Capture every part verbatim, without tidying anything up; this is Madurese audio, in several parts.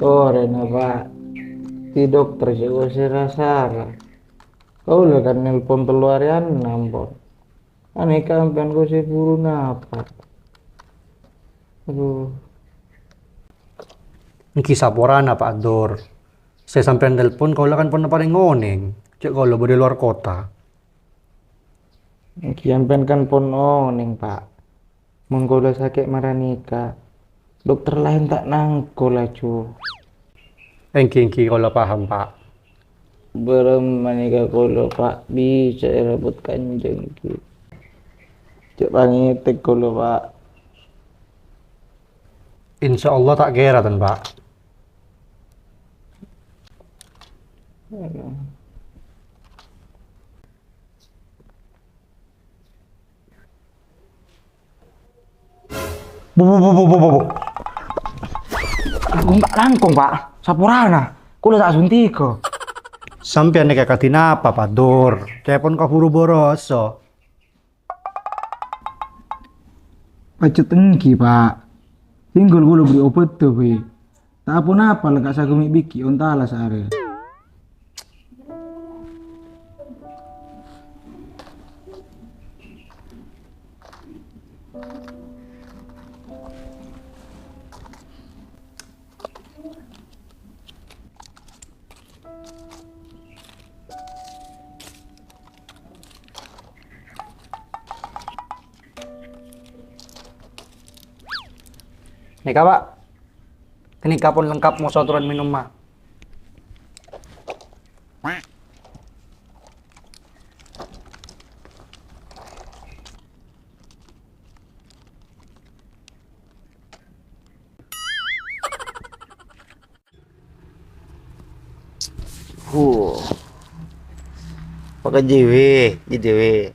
Orèna, Pa'. Dâri dokter sè kosèra sara. Kaulâ kan nelpon tello arè ennem, pon. Anèka sampèyan kosè buru napa? Aduh. Èngghi saporana, Pa' Dur. Sè sampèyan nelpon kaulâ kan pon parèng onèng. Cè' kaulâ bâdâ è luar kota. Èngghi sampèyan kan pon onèng, Pa'. Mon kaulâ sakè' mara nèka, dokter laèn ta' nangko laju. Èngghi, èngghi, kaulâ paham, Pa'. Bârâmma nèka kaulâ, Pa', bisa èrebut kanjeng, ghi. Cè' pangètèk kaulâ, Pa'. Insyaallah ta' kèra, ten, Pa'. Bu, bu, bu, bu, bu, bu, bu. Langkong, Pa', langkong, Pa'. Saporana. Kaulâ ta' suntika. Sampèyan nèka kadhi napa, Pa' Dur? Cè' pon kabhuru boroso. Pajhât èngghi, Pa'. Sèngghâl kaulâ bherri' obhâddhâ, bhâi. Ta' ponapa la ka' sagâmè' bighi' ontala saarè. Nèka, Pa'. Ghânèka pon lengkap moso aturan mènomma. Huh. Pakajâ, jâ, jâ.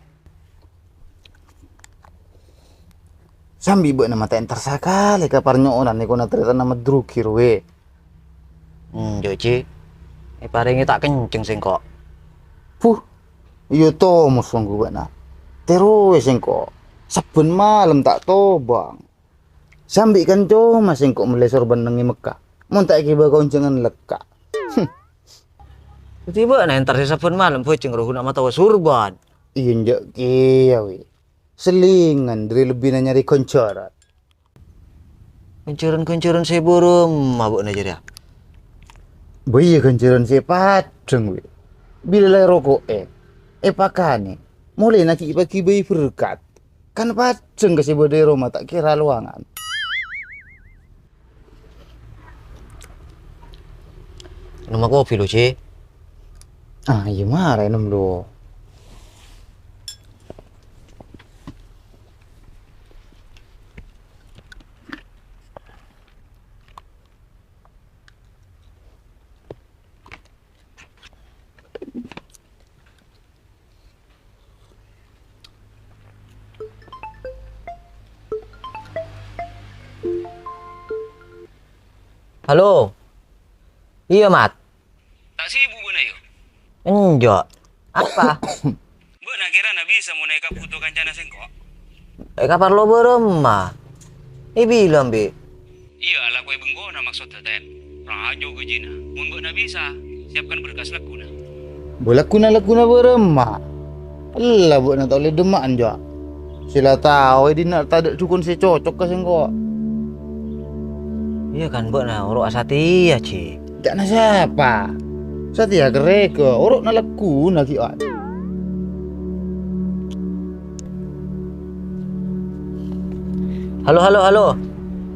Sambi bâ'na ma' ta' entar sakalè ka parnyo'onan nèko na tarètanna madrugi rowa. Enjâ', Ji. Èparèngè ta' kenceng sèngko'. Puh, iyâ tomos ongghu bâ'na. Terrowè sèngko'. Sabbhân malem ta' tobâng. Sambi kan coma sèngko' mellè sorban neng è Mekka. Mon ta' èghibâ ka onjhângan lekka'. Dhâddhi bâ'na entar sè sabbhân malem bhâjheng rohuna matawa sorban. Iyâ, enjâ' kèya, wi. Selingan dhâri lebbina nyarè ghânjhârân. Ghânjhârân-ghânjhârân sè bârâmma bâ'na jârèya? Bâ iyâ ghânjhârân sè padhâng, wi. Bilâ la èroko'è, èpakanè, molèna ghi' èpaghibâi berkat. Kan padhâng ka sè bâdâ è roma ta' kèra lowangan. Ènomma kopi, lo, Ji. Ah, iyâ, mara ènom, lo. Halo. Iyâ, Mat. Ta' sibuk bâ'na, yâ? Enjâ'. Apa? Bâ'na kèra na bisa mon èkabhuto kancana sèngko'? Èkaparlo bârâmma? Èbilâ embi'. Iyâ, alakoè bengkona maksodda, Ten. Rajâ ghâjina. Mon bâ'na bisa, siapkan berkas lagguna. Bâ lagguna, lagguna bârâmma? Ella bâ'na ta' ollè demma'an, jâ'. Sè la tao è dinna' tadâ' dhukon sè cocok ka sèngko'. Iyâ kan bâ'na oro' asatèya, Ji. Ca'na sapa? Satèya kerrèga, oro'na lagguna ghi' oat. Halo, halo, halo.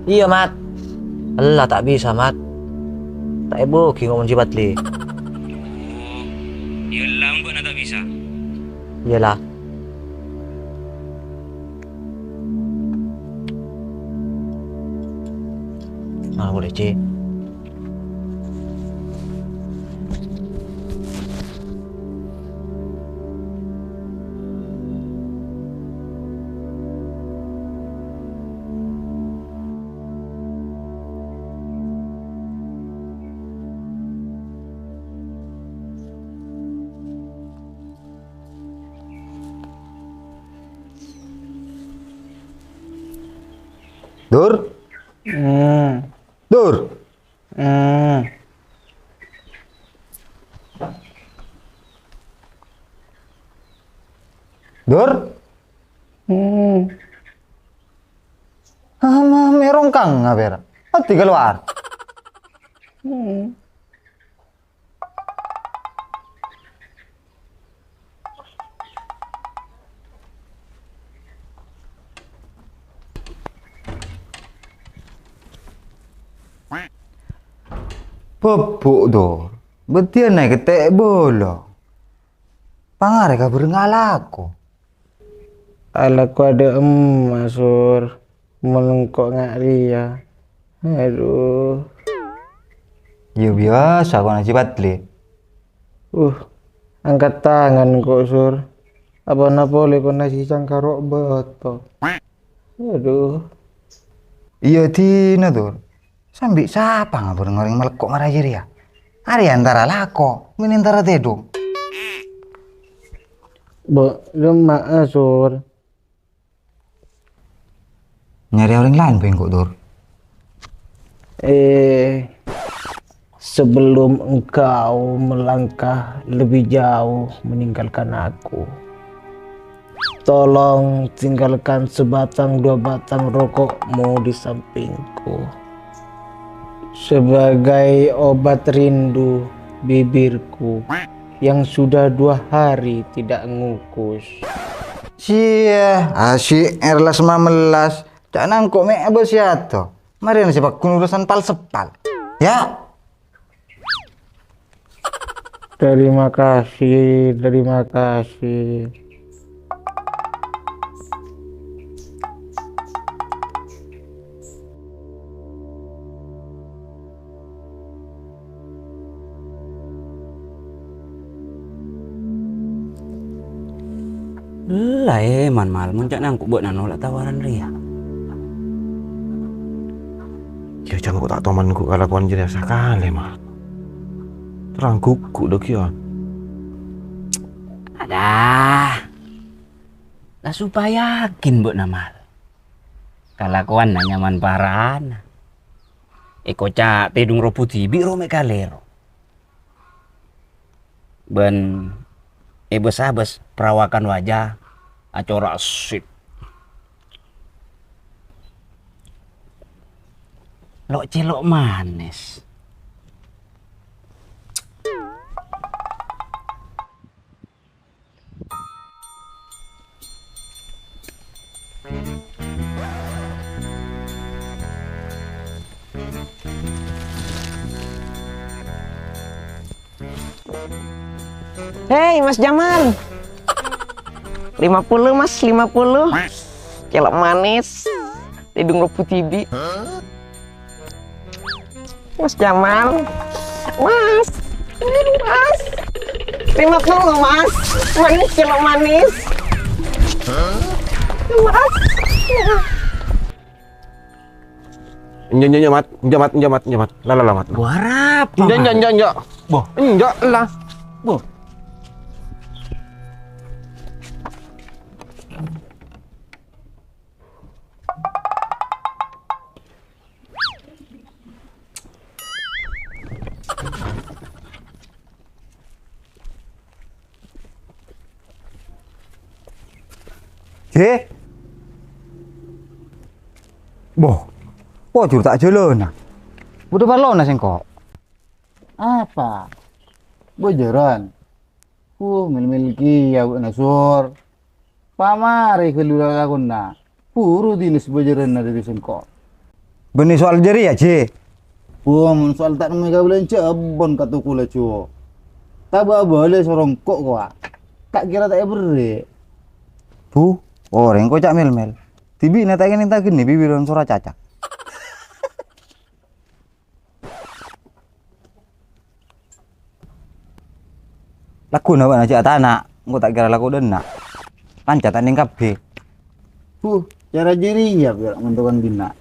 Iyâ, Mat. Ella ta' bisa, Mat. Ta' èbâghi ngomong jipat, Li. Oh, iyâ, ella bâ'na ta' bisa. Iyâ, la. Ah, boleh, Ci. Dur? Hmm. Dur? Hmm. Dur? Hmm. Ah, ma-, merongkang apa ya? Mati keluar. Hmm. Bebuk, Dur. Bâdhiyân naè' kètè' bolo. Pangarè kabhâr ngalako. Alako adâ' emma, Sur. Mon engko' nga' rèya. Adhu. Iyâ, biyasa kona si Padli. Uh, angkat tangan engko', Sur. Apana polè kona si sangkaro' bâto. Adhu. Iyâ, dina, Dur. Sambi sapa ngator orèng malekko' mara jârèya? Arè antara lako, mèn antara tèdung. Bo, lemma, Sur. Nyarè orèng laèn bengko, Dur. Eh, sebelum engkau melangkah lebih jauh meninggalkan aku, tolong tinggalkan sebatang dua batang rokokmu di sampingku. Sebagai obat rindu bibirku yang sudah dua hari tidak ngukus. Sia, asyik erlas mamelas. Ca'na engko' mè' abâ' siyato. Marèna sè paggun urusan pal-sepal. Ya. Terima kasih, terima kasih. Ella, eh, Man, Mal, mon ca'na engko' bâ'na nolak tawaran rèya. Iyâ, jhâ' engko' ta' toman engko' kalakowan jârèya sakalè, Mal. Terang gugu' dâ' kèya. Adah. La supaya yakin bâ'na, Mal. Kalakowanna nyaman parana. Èkoca' tèdung robu dhibi' ro mè' kalèro. Bân èbâs-abâs perawakan wajah acora' sip. Lo'-celo' manis. Hei, Mas Jamal. Lima puluh, Mas, lima puluh. Celo' manis. Tèdung robu dhibi'. Mas Jamal. Mas. Mas. Lima puluh, Mas. Manis, celo' manis. Mas. Enjâ', enjâ', enjâ', Mat. Enjâ', Mat, enjâ', Mat, enjâ', Mat. La, la, la, Mat. Wah, arapa, Enjâ', Mat? Enjâ', enjâ', enjâ'. Boh. Enjâ', la. Boh. Jhi? Boh, pojhur ta' jhâlâna. Bâdâ parlona sèngko'. Apa? Bhâjârân? Huh, mèl-mèl kèya bâ'na, Sur. Pamarè ghâllu lalakonna. Buru diles bhâjârânna dâri sèngko'. Bânnè soal jârèya, Jhi? Wah, mon soal ta' nemmè kabâlâjâ, abbon ka toko laju. Ta' bâ-abâlâ soro engko' kowa. Ta' kèra ta' èberri'. Bu, orèng koca' mèl-mèl. Dhibi'na ta' kènèng ta' ghenni' bibiron sora caca. Lagghuna bâ'na jhâ' atana', engko' ta' kèra lako dâ' enna'. Lanca' ta' nèng kabbhi. Huh, cara jârèya pèra' montokan binna'.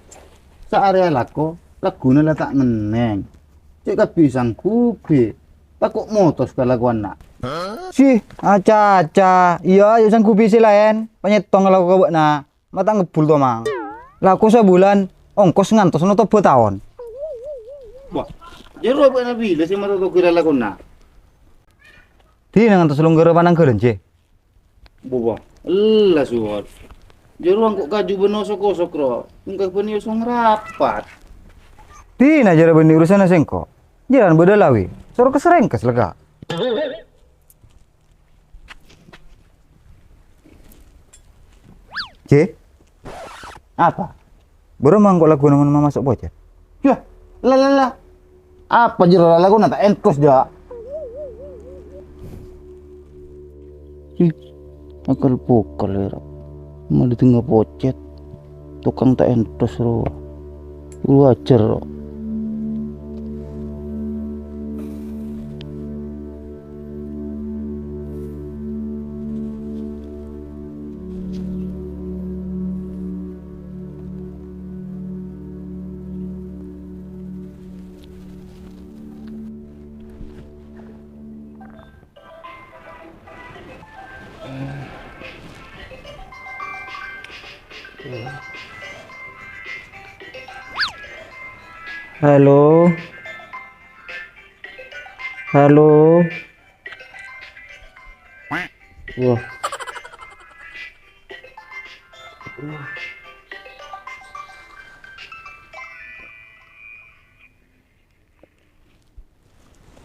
Saarè alako, lagghuna la ta' nennèng. Cè' kabbhi sangghubi, tako' motos kalakowanna. Sih, aca-aca. Iyâ, ayo sangghubi sè laèn. Panyèttong alako ka bâ'na. Ma' ta' ngebbhul, Tomang. Lako sabulân, ongkos ngantos notobhâ taon. Wah, jârowa bâ'na bilâ sè matotoghâ lalakonna? Dina ngantos longghârâ panangghâlân, Jhi. Boh, boh. Ella, Suwor. Jârowa engko' kaju bân osok-osok, ro. Engko' bânnè osok rapat. Dina jârèya bânnè urusanna sèngko'. Jârèya bâdâ lawi. Soro kesserèngkes, lega. Cè? Apa? Bârâmma engko' laguna mon mamaso' pocèt? Yah, la, la, la. Apa jârèya lalakonna ta' entos, jâ'? Ih, akel-pokel, ra. Maddhi tengnga pocèt. Tokang ta' entos, ro. Wajar, ro. Halo? Halo? Wah.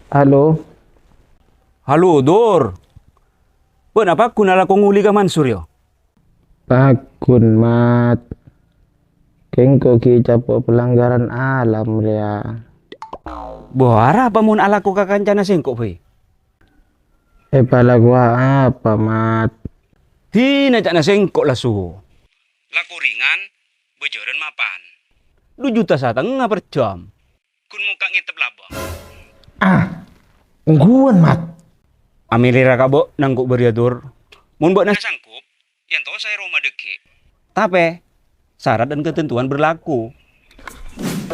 Halo? Halo, Dur. Bâ'na paggun alako ngolè ka Mansur, yâ? Paggun, Mat. Kèng engko' ghi' ècapo' pelanggaran alam rèya. Bo, arapa mon alako ka kancana sèngko' bhâi? Èpalakowa apa, Mat? Dina ca'na sèngko' la su. Lako ringan, bâjârân mapan. Du juta satengnga per jam. Ghun mokka' ngèntep labâng. Ah, ongghuwân, Mat. Amèlèra ka bâ'na engko' bâriyâ, Dur. Mon bâ'na sanggup, èyantosa è roma dhâggi'. Tapè, syarat dan ketentuan berlaku.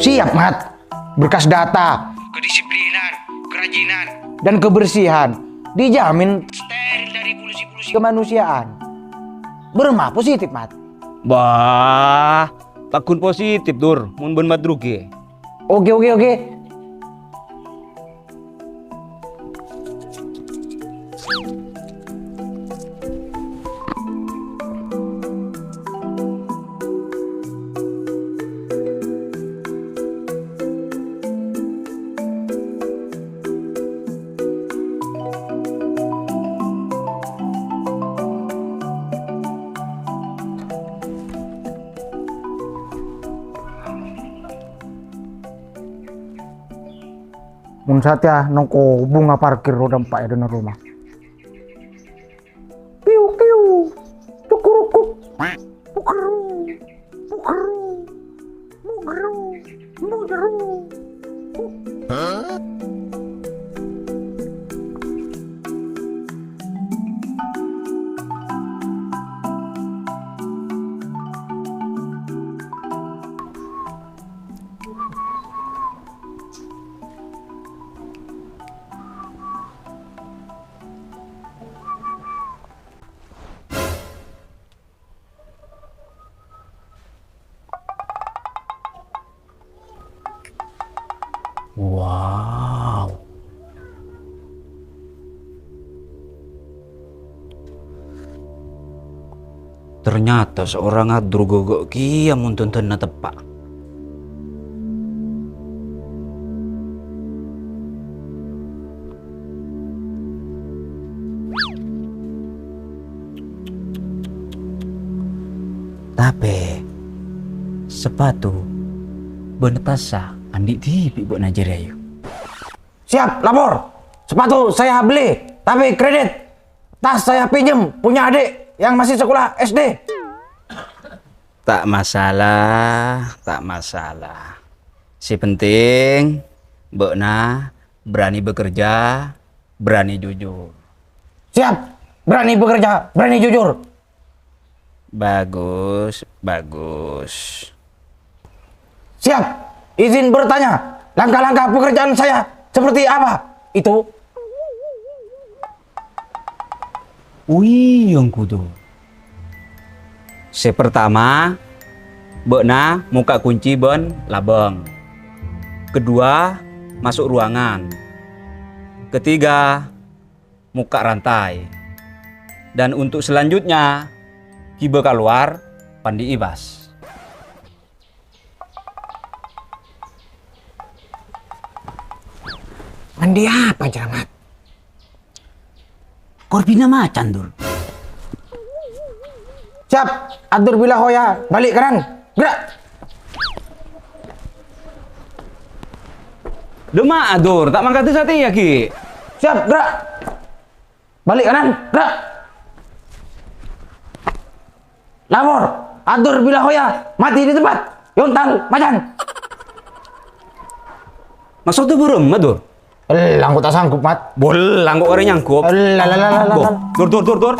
Siap, Mat. Berkas data. Kedisiplinan, kerajinan. Dan kebersihan. Dijamin steril dari polusi-polusi kemanusiaan. Bârâmma positif, Mat? Bah, paggun positif, Dur, mon bân Mat rugi. Oke, oke, oke. Mon satèya nongko bunga parkir roda empa' è dâlem roma. Kiu, kiu. Cukurukuk. Pukeru. Pukeru. Mugeru. Mugeru. Wow. Ternyata seorang adru gogo kèya mon dândânna teppa'. Tapè, sepatu bân tassa andi' dhibi' bâ'na jârèya, yu. Siap, lapor. Sepatu saya beli, tapi kredit. Tas saya pinjem punya adik yang masih sekolah S D. Ta' masalah, ta' masalah. Sè penting, bâ'na berani bekerja, berani jujur. Siap, berani bekerja, berani jujur. Bagus, bagus. Siap, izin bertanya, langkah-langkah pekerjaan saya seperti apa? Itu. Wi, yang kudu. Sè pertama, bâ'na mokka' kunci bân labâng. Kedua, maso' ruangan. Ketiga, mokka' rantai. Dan untuk selanjutnya, ghibâ kalowar Pandi Ibas. Mandi apa, Jeramat? Korbina macan, Dur. Siap, atur bila hoya, balik kanan. Gerak. Dema, Dur, tak mangkat sate ya, Ki. Siap, gerak. Balik kanan, gerak. Lapor, atur bila hoya, mati di tempat. Yontal, macan. Maksudnya burung, Madur? Elang, kok tak sanggup, Mat. Bolang kok orang nyanggup. Elah, lah, lah, lah, lah, Boh, lah. Dur, dur, dur, dur.